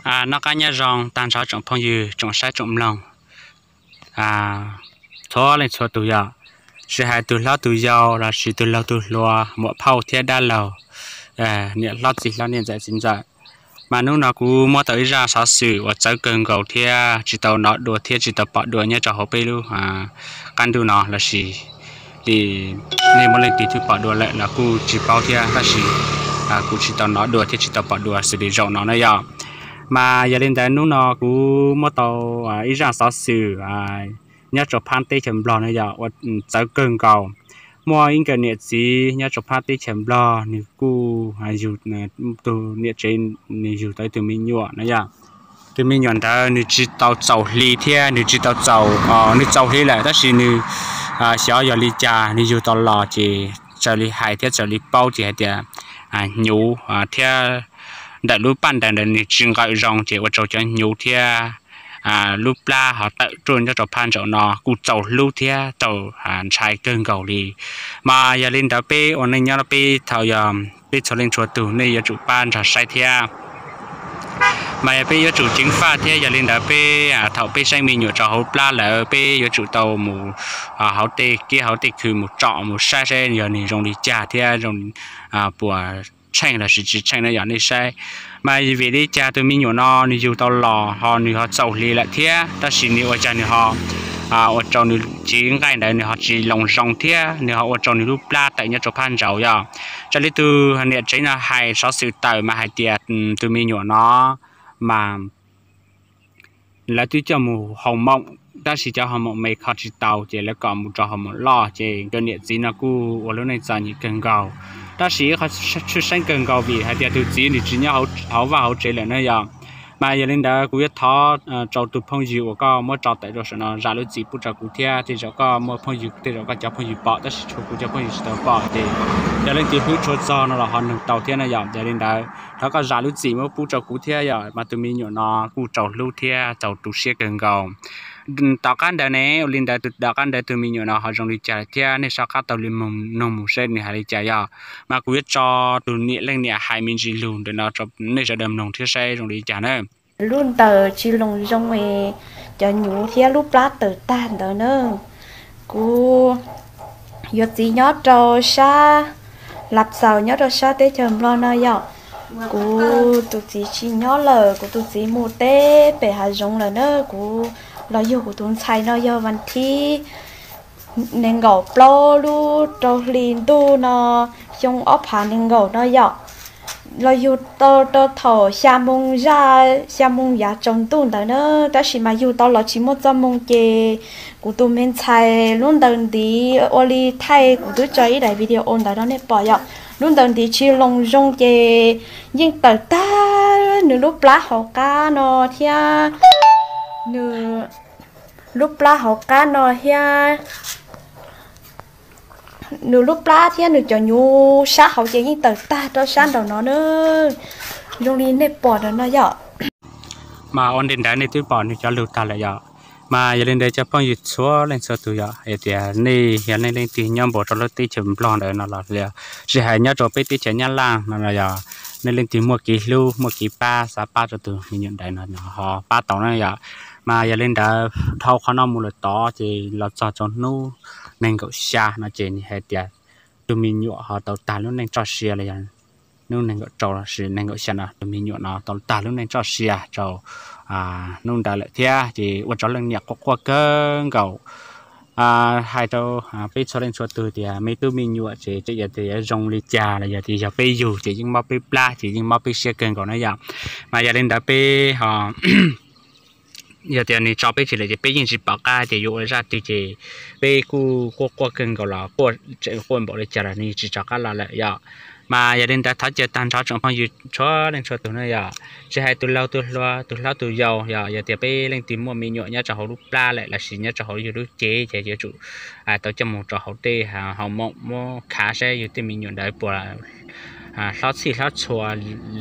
Noj qab nyob zoo tag nrho tsoom phooj ywg tsoom saib tsoom mloog txhua leej txhua tus yom. Tsis hais tus hlob tus yau lossis tus laug tus hluas, muam phauj thiab dab laug, niam hlob txiv hlob niam ntxawm txiv ntxawm, mas hnub no kuv muab tau ib zaj xov xwm uas txawv kawg nkaus thiab tsis tau hnov dua thiab tsis tau pom dua nyob rau hauv peb lub qab ntuj no lossis li nej muaj leej twg twb pom dua lawm los kuj tsis paub thiab, tab sis kuv tsis tau hnov dua thiab tsis tau pom dua xws li zaum no na yom. Mas yog li ntawd hnub no kuv muab tau ib zaj xov xwm nyob rau phab teb chaws Nplog no yom, uas txawv kawg nkaus. Muaj ib nkawm niam txiv nyob rau phab teb chaws Nplog, nws kuj yug, tus niam tsev nws yug tau ib tug me nyuam no yom. Tus me nyuam ntawd nws tsis tau txaus hli thiab nws tsis tau txaus, nws txaus hli lawm tab sis nws xyov yog li cas nws yug tau los ces txawm li hais thiab txawm li paub ces hais tias hnyuv thiab ntawm lub paj ntaws ntawd nws tsis nqaws zoo ces ua rau cov hnyuv thiab lub plab ho tawm ruaj nyob rau phab ntsaum no kuj txaus hlub thiab txaus ntshai kawg nkaus li. Mas yog li ntawd peb ua neej nyob peb thaum yog peb txhua leej txhua tus nej yuav tsum pab nrog saib thiab. Mas yog peb yuav tsum ceev faj thiab, yog li ntawd peb thaum peb saib me nyuam rau hauv plab lawm peb yuav tsum tau mus hauv tej kiab hauv tej khw mus tsom mus saib saib yog nws zoo li cas thiab puas tsheej lossis tsis tsheej no yog nej saib. Mas vim li cas tus me nyuam no nws yug tau los ho nws ho txaus hli lawm thiab tab sis nws ua cas nws ho ua rau nws cev nqaij ntawd nws ho tsis loos zoo thiab nws ho ua rau nws lub plab tawm nyob rau phab ntsaum yom. Raws li tus niam tsev no hais xov xwm tawm mas hais tias tus me nyuam no mas lawv twb coj mus hoo moom tab sis cov hoo moom me kho tsis tau ces lawv kom mus rau hoo moom loj ces nkawd niam txiv no kuj ua lub neej txom nyem kawg nkaus. Tab sis ib qhov tshwj xeeb kawg nkaus vim hais tias tus txiv nws tsis nyob hauv vaj hauv tsev lawm na yom. Mas yog li ntawd kuv yuav thov rau tus phooj ywg uas koj muab tso tawm rau saum no zam lub txim pub rau kuv thiab, tej zaum koj muaj phooj ywg tej zaum koj cov phooj ywg pom tab sis tshuav kuv cov phooj ywg tsis tau pom ces yog leej twg hlub tshua txog no los ho nug tau thiab na yom. Yog li ntawd thov koj zam lub txim muab pub rau kuv thiab yom. Mas tus me nyuam no kuj txaus hlub thiab txaus tu siab kawg nkaus. Tom qab ntawd ne, ua li ntawd tom qab ntawd tus me nyuam no ho zoo li cas thiab nej soj qab tau li mloog mus seb nws hais li cas yom. Mas kuv yuav tso tus niam leej niam hais me ntsis lus ntawm no rau nej sawv daws mloog thiab saib zoo li cas na. Lub ntawd tsis loos zoo, cov hnyuv thiab lub plab tawm tag ntawd na. Kuv yuav txiv nyob rau sab Lav Xaus nyob rau sab teb chaws Nplog no yom. Kuv tus txiv tsis nyob lawm, kuv tus txiv mus teb pem hav zoov lawm na. Kuv los yug kuv tus ntxhais no yog vas thib nees nkaum plaub lub rau hli ntuj no, xyoo ob phav nees nkaum no yom. Los yug tau rau thaum xya moo zaj, xya moo yav tsaus ntuj ntawd na, tab sis mas yug tau los tsis muaj txoj moo ces kuv tus me ntxhais lub ntawd ntiv ua li thaij kuv twb tso ib daim video ntawd rau nej pom yom. Lub ntawd ntiv tsis loos zoo ces yeej tawm tag nws lub plab hauv qab no thiab, nws lub plab hauv qab no thiab, nws lub plab thiab nws cov hnyuv sab hauv ces yeej tawm tag rau sab nraum no na, zoo li nej pom ntawm no yom. Mas ua li ntawd nej twb pom nws cov lus tag lawm yom. Mas yog li ntawd cov phooj ywg txhua leej txhua tus yom, hais tias nej yog nej leej twg nyob npaum rau lub teb chaws Nplog ntawd no los tsis hais nyob rau peb teb chaws Nyab Laj no los yog nej leej twg muaj kev hlub muaj kev pab xav pab rau tus me nyuam ntawd no ho pab tau na yom. Mas yog li ntawd dhau qhov no mus lawm tod ces los txog rau hnub nees nkaum xya no ces nws hais tias tus me nyuam ho tau tag lub neej txoj sia los yog hnub nees nkaum rau lossis nees nkaum xya no tus me nyuam no tau tag lub neej txoj sia rau hnub ntawd lawm thiab ces ua rau leej niam quaj quaj kawg nkaus. Hais rau peb txhua leej txhua tus tias me tub me nyuam ces tseem yog tias zoo li cas los yog tias yog peb yug ces yeej mob peb plab ces yeej mob peb siab kawg nkaus na yom. Mas yog li ntawd peb ho yog tias nws tso peb tsis lawm ces peb yeej tsis pom qab tias yuav ua zaj twg ces peb kuj quaj quaj kawg nkaus los quaj tseem quaj npaum li cas los nws tsis rov qab los lawm yom. Mas yog li ntawd thov caw tag nrho tsoom phooj ywg txhua leej txhua tus na yom, tsis hais tus laug tus hluas tus hlob tus yau yom, yog tias peb leej twg muaj me nyuam nyob rau hauv lub plab lawm lossis nyob rau hauv yus lub cev ces yuav tsum tau coj mus rau hauv tej hoo moom muab khav saib yus tej me nyuam ntawd puas hlob txhij hlob txhua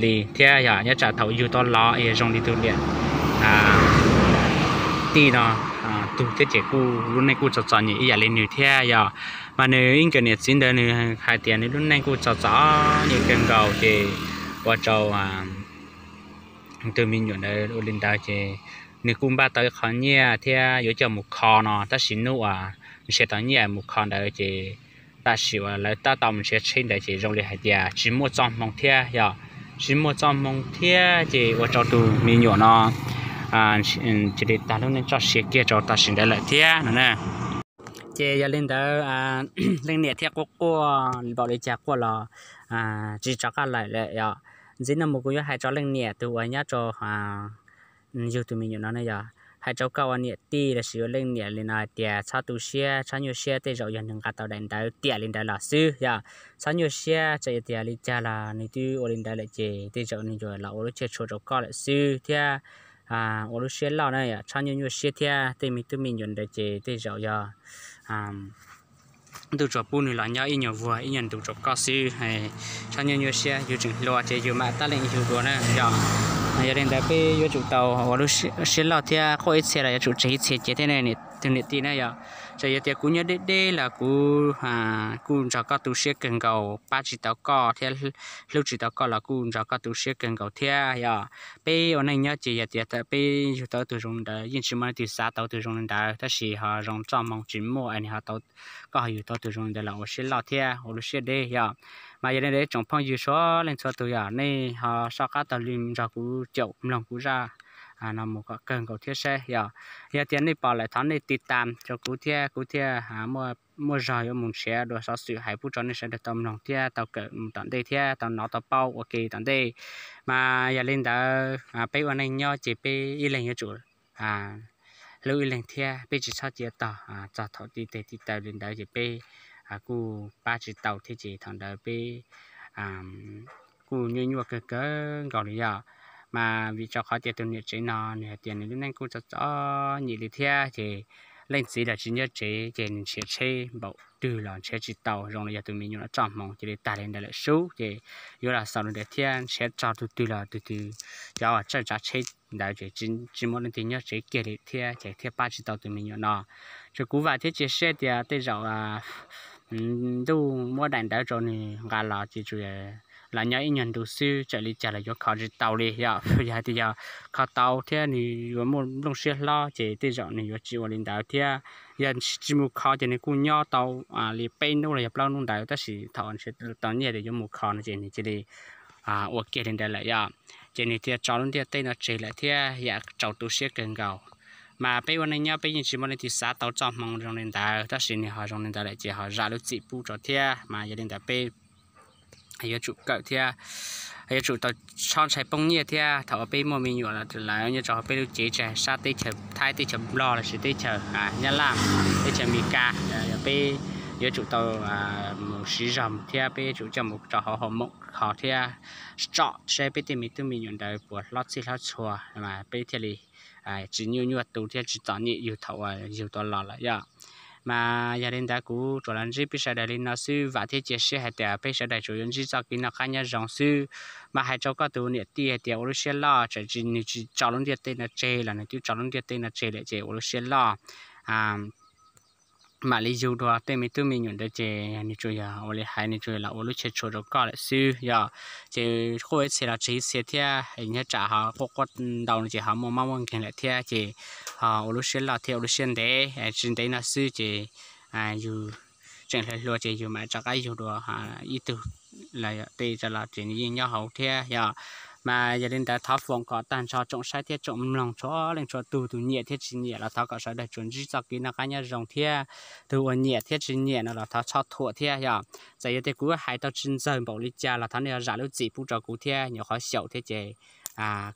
li thiab yog nyob tsam thaum yug tau los yog zoo li tus niam tij no tug thiab ces kuj lub neej kuj txom txom nyem ib yam li nws thiab yom. Mas nws ib nkawm niam txiv ntawd nws hais tias nws lub neej kuj txom txom nyem kawg nkaus ces ua rau tus me nyuam ntawd ua li ntawd ces nws kuj npaj tau ib qho nyiaj thiab yuav coj mus kho no, tab sis hnub uas nrhiav tau nyiaj mus kho ntawd ces tam sim uas lawv tab tom mus nrhiav tsheb ntawd ces zoo li hais tias tsis muaj txoj hmoo thiab yom, tsis muaj txoj hmoo thiab ces ua rau tus me nyuam no cia li tag lub neej txoj sia kiag rau tam sim ntawd lawm thiab no na. Ces yog li ntawd leej niam thiaj quaj quaj npaum li cas quaj los tsis rov qab lawm lawm yom. Ntxiv no mus kuv yuav hais rau leej niam tus uas nyob rau yug tus me nyuam no ne yog, hais rau koj ua niam tij los sis ua leej niam li no hais tias txhob tu siab txhob nyuaj siab, tej zaum yog nws nqa tau daim ntawv tiam li ntawd los xwb yom. Txhob nyuaj siab, txawm yog tias li cas los nws twb ua li ntawd lawm ces tej zaum nws yuav los ua lub chaw tshua rau koj lawm xwb thiab ua lub siab loj na yom, txhob nyuaj nyuaj siab thiab. Tej me tub me nyuam ntawd ces tej zaum yog ntuj tsuas pub nws los nyob ib nyuag vuag ib nyuag ntus rau koj xwb. Txhob nyuaj nyuaj siab, yus tseem hluas ces yus mam tab leeg yug dua na yom. Yog li ntawd peb yuav tsum tau ua lub siab loj thiab quaj ib txhia los yuav tsum tseg ib txhia ces thiab ne tus niam tij na yom. Txawm yog tias kuv nyob deb deb los kuv kuj nrog koj tu siab kawg nkaus, pab tsis tau koj thiab hlub tsis tau koj los kuj nrog koj tu siab kawg nkaus thiab yom. Peb ua neej nyob ces yog tias thaum peb yug tau tus zoo li ntawd yeej tsis muaj leej twg xav tau tus zoo li ntawd, tab sis ho zoo txoj hmoo tsis muaj es nws ho tau, koj ho yug tau tus zoo li ntawd los ua siab loj thiab ua lub siab deb yom. Mas yog li ntawd tsoom phooj ywg sawv leej txhua tus yog nej ho soj qab taug li nrog kuv caum mloog kuv zaj no mus kom kawg nkaus thiab saib yom. Yog tias nej pom lawm thov nej tiv tam rau kuv thiab kuv thiaj muaj zog yuav mus nrhiav dua xov xwm hais pub rau nej sawv daws tau mloog thiab tau kawm mus tom ntej thiab tau hnov tau paub ua ke tom ntej. Mas yog li ntawd peb ua neej nyob ces peb ib leeg yuav tsum hlub ib leeg thiab peb tsis txhob cia tog, txog thaum tib teg tib taw li ntawd ces peb kuj pab tsis tau thiab ces thaum ntawd peb kuj nyuaj nyuaj kawg kawg nkaus li yom. Mas vim rau qhov tias tus niam tsev no nws hais tias nws lub neej kuj txom txom nyem li thiab ces leej txiv los tsis nyob tsev ces nws nrhiav tsheb npaum twg los nrhiav tsis tau, zoo li yog tus me nyuam no txoj hmoov cia li tag li ntawd lawm sub ces yuav los xaus li ntawd thiab nrhiav txog tus twg los tus twg cov uas txawj tsav tsheb ntawd ces tsis muaj leej twg nyob tsev kiag li thiab ces thiaj pab tsis tau tus me nyuam no. Ces kuv vam thiab cia siab tias tej zaum ntuj muab daim ntawv rau nws nqa los ces tsuas los nyob ib nyuag ntu xwb, txawm li cas los yuav kho tsis tau li yom. Yog hais tias yog kho tau thiab nws yuav muaj nplooj siab hlob ces tej zaum nws yuav tsis ua li ntawd thiab. Yog tsis mus kho ces nws kuj nyob tau li peb hnub los yog plaub hnub ntawd, tab sis thaum nrhiav tau nyiaj es yuav mus kho no ces nws cia li ua kiag li ntawd lawm yom. Ces nws thiaj tso lub ntiaj teb no tseg lawm thiab yam raus tu siab kawg nkaus. Mas peb ua neej nyob peb yeej tsis muaj leej twg xav tau txoj hmoo zoo li ntawd, tab sis nws ho zoo li ntawd lawm ces ho zam lub txim pub rau thiab. Mas yog li ntawd peb yuav tsum kawm thiab yuav tsum tau txhob ntshai poob nyiaj thiab. Thaum uas peb muaj me nyuam lawm nyob rau peb lub cev tsis hais sab teb chaws Thaib, teb chaws Nplog los sis teb chaws Nyab Laj, teb chaws Amelikas, yog peb yuav tsum tau mus siv zog thiab peb yuav tsum coj mus rau hauv hoo moom kho thiab tsom saib peb tej me tub me nyuam ntawd puas hlob txhij hlob txhua mas peb thiaj li tsis nyuaj nyuaj tu thiab tsis txom nyem yug thaum uas yug tau los lawm yom. Mas yog li ntawd kuv tsuas los ntsib peb sawv daws li no xwb, vam thiab cia siab hais tias peb sawv daws tsuas yuav ntsib txoj kev noj qab nyob zoo xwb. Mas hais rau koj tus niam tij hais tias ua lub siab loj, txawm nws tsis tso lub ntiaj teb no tseg los nws twb tso lub ntiaj teb no tseg lawm ces ua lub siab loj mam li yug dua tej me tub me nyuam ntawd ces nws tsuas yog ua li hais nws tsuas yog los ua lub chaw tshua rau koj lawm xwb yom. Ces quaj ib txhia los tseg ib txhia thiab, nyob tsam ho quaj quaj ntau no ces ho muaj mob muaj nkeeg lawm thiab ces ho ua lub siab loj thiab ua lub siab ntev, tsis ntev no xwb ces yus tseem hluas hluas ces yus mam rov qab yug dua ib tug los tej los ces nws yeej nyob hauv thiab yom. Mas yog li ntawd thov foom kom tag nrho tsoom saib thiab tsoom mloog txhua leej txhua tus, tus nyiam thiab tsis nyiam los thov kom sawv daws tsuas ntsib txoj kev noj qab nyob zoo thiab tus uas nyiam thiab tsis nyiam no los thov txhob thuam thiab yom. Txawm yog tias kuv hais tau tsis ntxaws npaum li cas los thov nej ho zam lub txim pub rau kuv thiab, nyuam qhuav xyaum thiab ces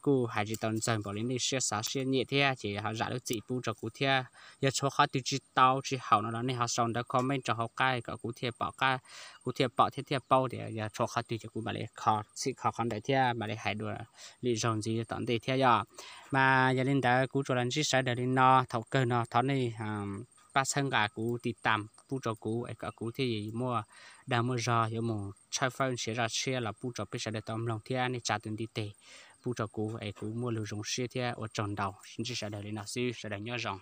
kuj hais tsis tau ntxaws npaum li nej siab xav siab nyiam thiab ces ho zam lub txim pub rau kuv thiab. Yog tshuav qhov twg tsis tau tsis haum no los nej ho sau ntawv comment rau hauv qab kom kuv thiaj pom qab, kuv thiaj pom thiab thiaj paub tias yog tshuav qhov twg ces kuv mam li kho txhij kho qhov ntawd thiab mam li hais dua lwm zaug ntxiv tom ntej thiab yom. Mas yog li ntawd kuv tsuas los ntsib sawv daws li no, thaum kawg no thov nej pab txhawb nqa kuv, tiv tam pub rau kuv es kom kuv thiaj muaj dag muaj zog yuav mus tshawb fawb nrhiav zaj tshiab los pub rau peb sawv daws tau mloog thiab nej tsa tus ntiv tes pub rau kuv es kuv muaj lus zoo siab thiab ua tsaug ntau. Ntsib sawv daws li no xwb, sawv daws nyob zoo.